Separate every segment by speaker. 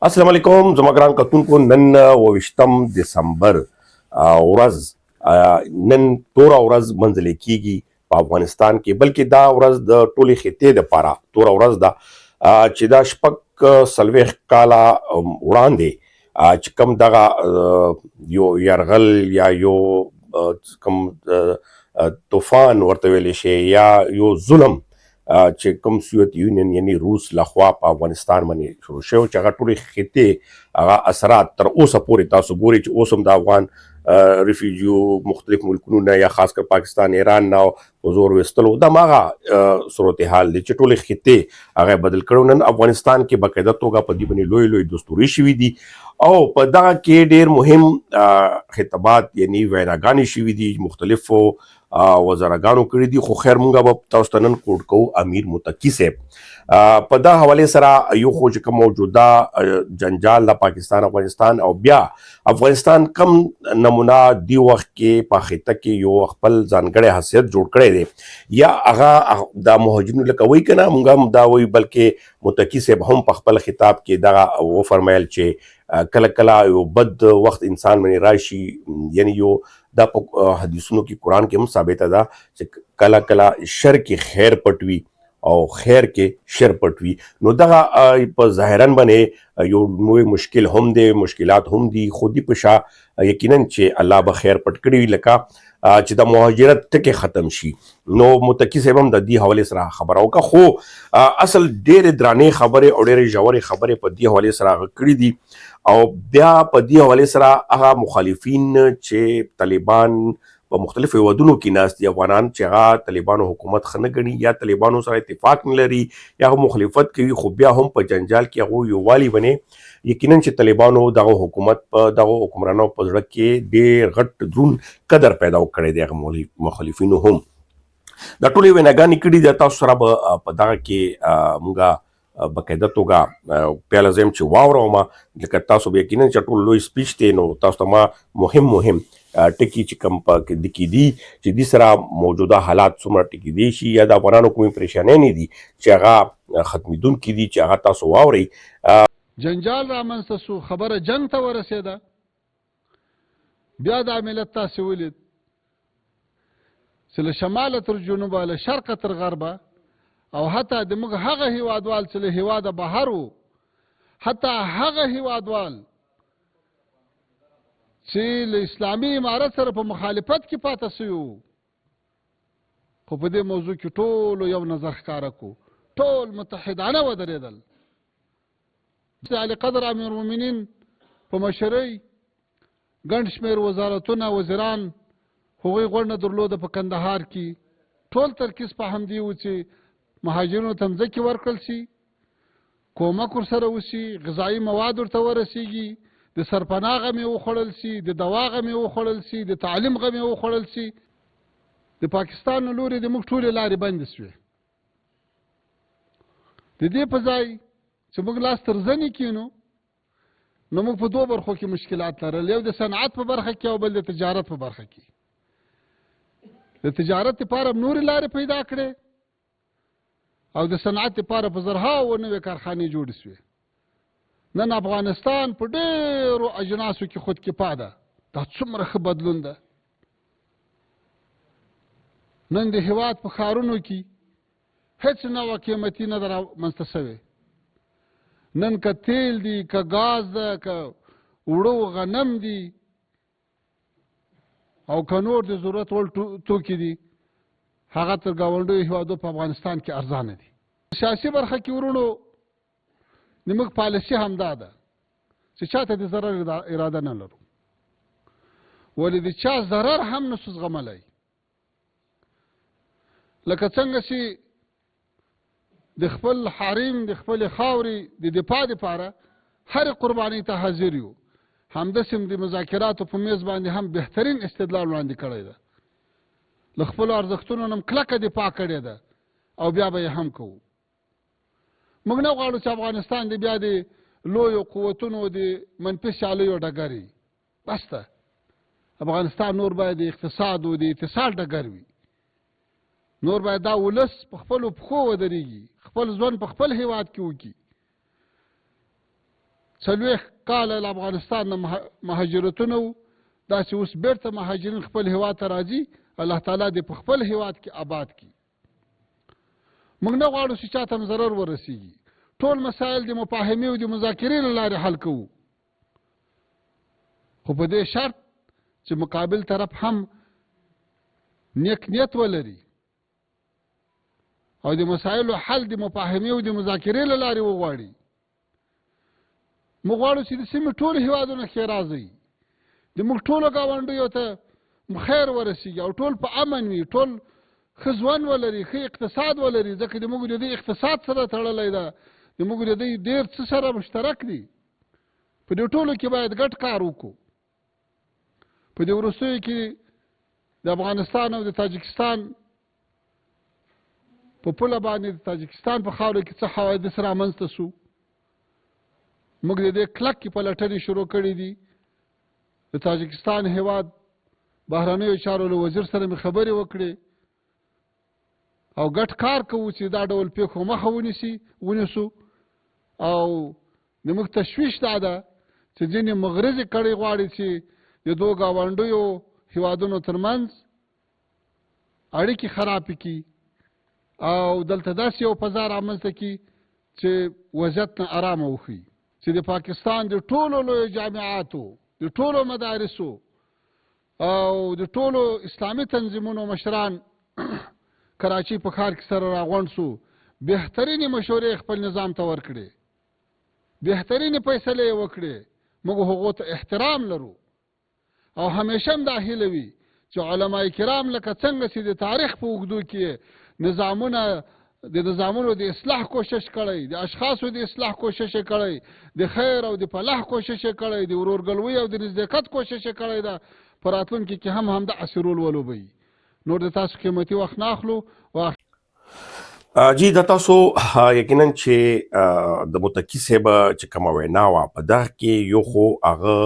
Speaker 1: السلام علیکم زما ګران کتونکو، نن 27 دسمبر ورځ، نن توره ورځ منځل کیږي په افغانستان کې، بلکې دا ورځ د ټولې خطې د پاره توره ورځ ده چې دا 46 کاله وړاندې چې کوم دغه یو یرغل یا یو کوم طوفان ورته ویلی شي یا یو ظلم چې کوم سوویت یونین یعنی روس لخوا په افغانستان باندې شروع شوی، چې هغه ټولې خطې هغه اثرات تر اوسه پورې تاسو ګورئ چې اوس هم د افغان ریفیوجیو مختلف ملکونو نه یا خاص کر پاکستان، ایران نه په زور وستلو، دا ماغه صورتحال دی چې ټولې خطې هغه بدل کړو. نن افغانستان کې باقاعده توګه په دې باندې لوی لوی دستوري شوي دي او په دغه کې ډیر مهم خطابات یعنی ویناګانې شوي دي، مختلفو وزراګانو کړي دي. خو خیر، مونږ به تاسو ته نن کوټ کوو امیر متقي صاحب په دا حواله سره یو خو چې کوم موجوده جنجال د پاکستان، افغانستان او بیا افغانستان کم نمونه دی وخت کې په خطه کې یو خپل ځانګړی حیثیت جوړ کړی دی، یا هغه د مهاجرینو لکه وای کنه، مونږ هم دا وای، بلکې متقي صاحب هم په خپل خطاب کې دغه وفرمایل چې کله کله یو بد وخت انسان باندې راشي، یعنی یو دا په حدیثونو کې، قرآن کې هم ثابته ده چې کله کله شر کې خیر پټ وي او خیر کې شر پټ وي. نو دغه په ظاهرا باندې یو لوی مشکل هم دی، مشکلات هم دي، خو دی په شا یقینا چې الله به خیر پټ کړي وي، لکه چې د مهاجرت ټکی ختم شي. نو متقي صاحب هم د دې حوالې سره خبره وکړه، خو اصل ډېرې درنې خبرې او ډېرې ژورې خبرې په دې حوالې سره هغه کړې دي. او بیا په دې حوالې سره هغه مخالفین چې طالبان په مختلفو هیوادونو کې ناست دي، افغانان چې هغه طالبانو حکومت ښه نه ګڼي یا طالبانو سره اتفاق نه لري یا هغه مخالفت کوي، خو بیا هم په جنجال کې هغه یووالي باندې یقینا چې طالبانو دغه حکومت په دغه حکمرانو په زړه کې ډېر غټ درون قدر پیدا کړی دی. هغه مخالفینو هم دا ټولې ویناګانې کړي دي. تاسو سره به په دغه کې مونږه باقاعده توګه پیاله زم چې واوروم، لکه تاسو به یقینا چې ټول لوی سپیچ دی، نو تاسو ته ما مهم مهم ټکي چې کوم په کې دي چې دې سره موجوده حالات څومره ټکي دي شي یا د افغانانو کومې پریشانۍ نه دي چې هغه ختمېدونکي دي، چې هغه تاسو واورئ.
Speaker 2: جنجال رامنځته سو، خبره جنګ ته ورسېده. بیا دا ملت تاسې ولید چې له شماله تر جنوبه، له شرقه تر غربه، او حتی د موږ هغه هیوادوال چې له هیواده بهر وو، حتی هغه هیوادوال چې له اسلامي امارت سره په مخالفت کې پاته سوي وو، خو په دې موضوع کې ټولو یو نظر ښکاره کو، ټول متحدانه ودرېدل. د عالیقدر امیرالمؤمنین په مشرۍ ګڼ شمېر وزارتونه، وزیران، هغوی غونډه درلوده په کندهار کې. ټول ترکیز په همدې و چې مهاجرینو ته مځکې ورکړل شي، کومک ورسره وشي، غذایي مواد ورته ورسیږي، د سرپناه غمې وخوړل شي، د دوا غمې وخوړل شي، د تعلیم غمې وخوړل شي. د پاکستان له لوري د موږ ټولې لارې بندې شوې. د دې په ځای چې موږ لاس تر زنې کینو، نو موږ په دوو برخو کې مشکلات لرل، یو د صنعت په برخه کې او بل د تجارت په برخه کې. د تجارت لپاره هم نورې لارې پیدا کړې او د صنعت لپاره په زرهاوو نوې کارخانې جوړې شوې. نن افغانستان په ډېرو اجناسو کې خودکفا ده. دا څومره ښه بدلون ده! نن د هیواد په ښارونو کې هیڅ نوع قیمتي نه ده رامنځته شوې. نن که تیل دي، که ګاز ده، که اوړه غنم دي او که نور د ضرورت وړ توکي دي، هغه تر ګاونډیو هیوادو په افغانستان کې ارزانه دي. سیاسي برخه کې وروڼو، د موږ پالیسي همدا ده چې چاته د ضرر اراده نه لرو، ولې د چا ضرر هم نسو زغملی. لکه څنګه چې د خپل حریم، د خپل خاورې د دفاع لپاره هر قربانۍ ته حاضر یو، همداسې هم د مذاکراتو په میز باندې هم بهترین استدلال وړاندې کړی ده، له خپلو ارزښتونو نه هم کلکه دفاع کړې ده او بیا به یې هم کوو. موږ نه غواړو چې افغانستان دې بیا د لویو قوتونو د منفي سیالیو ډګر وي. بس ده، افغانستان نور باید د اقتصاد او د اتصال ډګر وي. نور باید دا ولس په خپلو پښو ودرېږي، خپل ژوند په خپل هیواد کې وکړي. 40 کاله له افغانستان نه مهاجرتونه وو، داسې اوس بېرته مهاجرین خپل هېواد ته راځي. الله تعالی دې په خپل هېواد کې آباد کړي. موږ نه غواړو چې چاته هم ضرر ورسیږي. ټول مسایل د مفاهمې او د مذاکرې له لارې حل کوو، خو په دې شرط چې مقابل طرف هم نیک نیت ولري او د مسایلو حل د مفاهمې او د مذاکرې له لارې وغواړي. موږ غواړو چې د سیمې ټول هیوادونه ښېرازه، د موږ ټولو ګاونډیو ته خیر ورسیږي او ټول په امن وي، ټول ښه ژوند ولري، ښه اقتصاد ولري، ځکه د موږ د دې اقتصاد سره تړلی ده، د موږ د دې ډېر څه سره مشترک دي. په دې ټولو کې باید ګډ کار وکړو. په دې وروستیو کې د افغانستان او د تاجکستان په پوله باندې د تاجکستان په خاوره کې څه حوادث رامنځته سو، موږ د دې کلکې پلټنې شروع کړې دي. د تاجکستان هیواد بهرنیو چارو له وزیر سره مې خبرې وکړې او ګډ کار کوو چې دا ډول پیښو مخه ونیسي ونیسو. او د موږ تشویش دا ده چې ځینې مغرضې کړۍ غواړي چې د دوو ګاونډیو هیوادونو ترمنځ اړیکې خرابې کړي او دلته داسې یو فضا رامنځته کړي چې وضعیت نه ارامه وښیي. چې د پاکستان د ټولو لویو جامعاتو، د ټولو مدارسو او د ټولو اسلامي تنظیمونو مشران کراچۍ په ښار کې سره راغونډ سو، بهترینې مشورې خپل نظام ته ورکړې، بهترینې فیصلې یې وکړې. موږ هغو ته احترام لرو او همیشه هم دا هیله وي چې علما کرام لکه څنګه چې د تاریخ په اوږدو کې نظامونه د نظامونو د اصلاح کوشش کړی، د اشخاصو د اصلاح کوشش کړی، د خیر او د فلاح کوشش کړی، د ورورګلوۍ او د نزدېکت کوشش کړی ده، په راتلونکي کې هم همداسې رول ولوبوي. نور د تاسو قیمتي وخت نه اخلو.
Speaker 1: جی، د تاسو یقینا چې د متقی صاحب چې کومه وینا وه په دغه کې یو خو هغه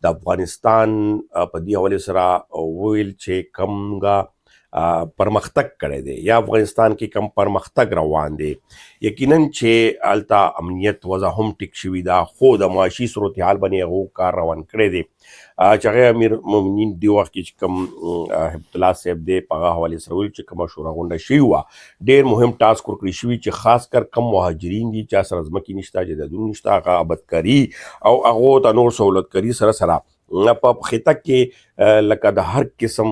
Speaker 1: د افغانستان په دې حواله سره وویل چې کومګه پرمختګ کړی دی یا افغانستان کې کم پرمختګ روان دی. یقینا چې هلته امنیت وضع هم ټیک شوي ده، خو د معاشي صورتحال باندې هغو کار روان کړی دی چې هغه امیر مومنین دی وخت کې چې کوم هبت الله صاحب دی په هغه حوالې سره ویل چې کومه شورا غونډه شوې وه، ډېر مهم ټاسک ورکړی شوي چې خاص کر کم مهاجرین دي، چا سره ځمکې نشته، جایدادونه نشته، هغه آبادکاري او هغو ته نور سهولتکاري سره سره په خطه کې لکه د هر قسم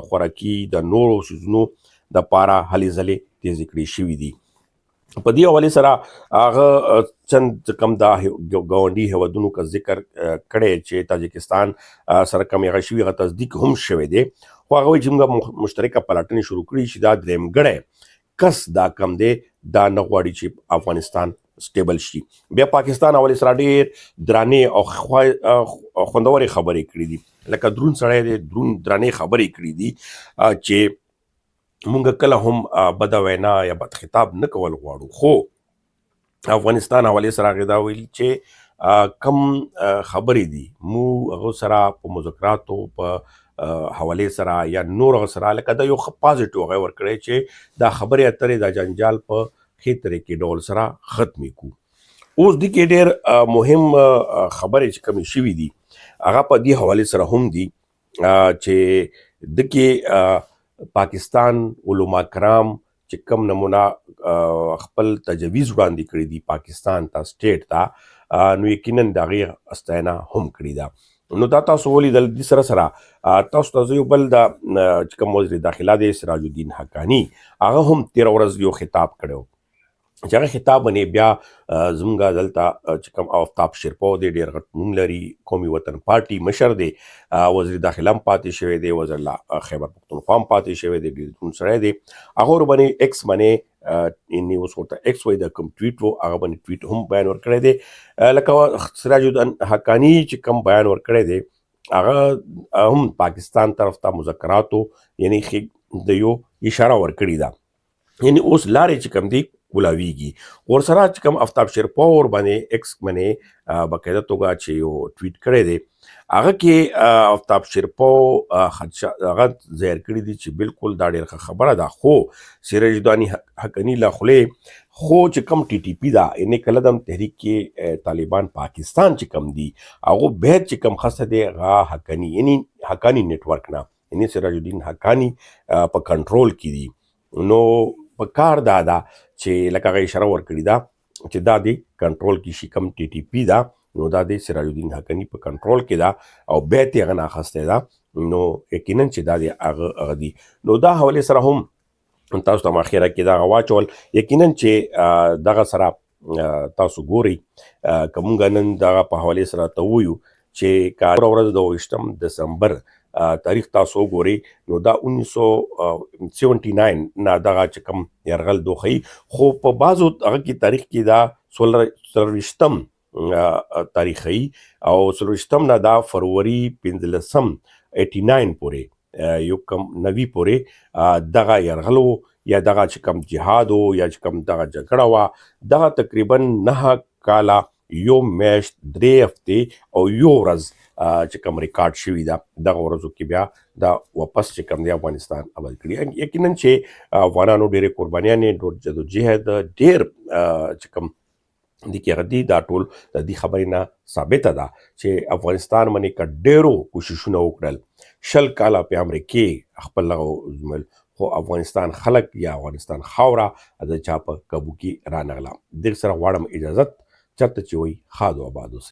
Speaker 1: خوراکي د نورو سیزونو د پاره هلې ځلې تیزې کړې شوې دي. په دې حواله سره هغه چند کم دا ګاونډي هیوادونو کا ذکر کړی چې تاجکستان سره کم هغه شوی، هغه تصدیق هم شوی دی، خو هغه چې موږ مشترکه پلټنې شروع کړې چې دا درېمګړی کس دا کم دی، دا نه غواړي چې افغانستان سټیبل شي. بیا پاکستان حواله سره ډیر درانه او خوندورې خبرې کړې دي، لکه درون سړی دی، درون درانه خبرې کړې دي چې مونږ کله هم بده وینا یا بد خطاب نه کول غواړو، خو افغانستان حواله سره هغه دا ویل چې کم خبرې دي مو هغه سره په مذاکراتو په حواله سره یا نور هغه سره لکه دا یو ښه پازیټیو هغه ورکړی چې دا خبرې اترې دا جنجال په ښې طریقې ډول سره ختمې کو. اوس دې کې ډېر مهم خبرې چې کومې شوې دي هغه په دې حواله سره هم دي چې دکې پاکستان علما کرام چې کوم نمونه خپل تجویز وړاندې کړی دی پاکستان ته، سټیټ ته، نو یقینا د هغې ستاینه هم کړې ده. نو دا تاسو ولیدل. دې سره سره تاسو ته زه یو بل د چې کوم وزیر داخله دی سراج الدین حقاني، هغه هم تېره ورځ یو خطاب کړی چې هغه خطاب باندې بیا زمونږ دلته چې کوم آفتاب شیرپاو دی، ډېر غټ نوم لري، قومي وطن پارټي مشر دی، وزیر داخله هم پاتې شوی دی، وزیر خیبر پښتونخوا هم پاتې شوی دی، ډېر دروند سړی دی. هغه ورباندې ایکس باندې، یعنی اوس ورته ایکس وایي، د کوم ټویټ وو هغه باندې ټویټ هم بیان ورکړی دی. لکه سراج الدین حقاني چې کوم بیان ورکړی دی هغه هم پاکستان طرف ته مذاکراتو یعنی د یو اشاره ورکړې ده، یعنی اوس لارې چې کوم دي کولاویږي. ورسره چې کوم افتاب شیرپاو ور باندې ایکس باندې باقاعده توګه چې یو ټویټ کړی دی، هغه کې افتاب شیرپاو خدشه هغه ظاهر کړی دی چې بالکل دا ډېر ښه خبره ده، خو سراج الدین حقاني له خولې خو چې کوم ټي ټي پي دا یعنی کلدم تحریک کې طالبان پاکستان چې کوم دي، هغه بیت چې کوم خسته دی هغه حقاني یعنی حقاني نتورک نه یعنی سراج الدین حقاني په کنټرول کې دي. نو په کار دا ده چې لکه هغه اشاره ورکړې ده چې دا دی کنټرول کې شي، کم ټي ټي پي ده نو دا دی سراج الدین حقاني په کنټرول کې ده او بیت یې هغه نه اخیستی ده، نو یقینا چې دا دی هغه هغه دي. نو دا حوالې سره هم تاسو ته ما اخره کې دا واچول. یقینا چې دغه سره تاسو ګورئ که مونږ نن دغه په حوالې سره ته ووایو چې که هره ورځ د 21 دسمبر تاریخ تاسو وګورئ نو دا 1979 نه دغه چې کوم یرغل دوخی، خو په بعضو هغه کې تاریخ کې دا 24 تاریخ ښیي او 24 نه دا فروری 15 89 پورې یو کم 90 پورې دغه یرغل و یا دغه چې کوم جهاد و یا چې کوم دغه جګړه وه، دغه تقریبا 9 کاله 1 میاشت 3 هفتې او 1 ورځ چې کوم ریکارډ شوي ده. دغه ورځو کې بیا دا واپس چې کوم دی افغانستان آباد کړي. یقینا چې افغانانو ډېرې قربانیانې، ډېر جدوجهد، ډېر چې کوم دي کې هغه دي، دا ټول د دې خبرې نه ثابته ده چې افغانستان باندې که ډېرو کوششونه وکړل، 20 کاله په امریکې خپل دغه وزمل، خو افغانستان خلک یا افغانستان خاوره د چا په قابو کې رانغله. دې سره غواړم اجازت، چرته چې وایي ښاد او آباد اوسئ.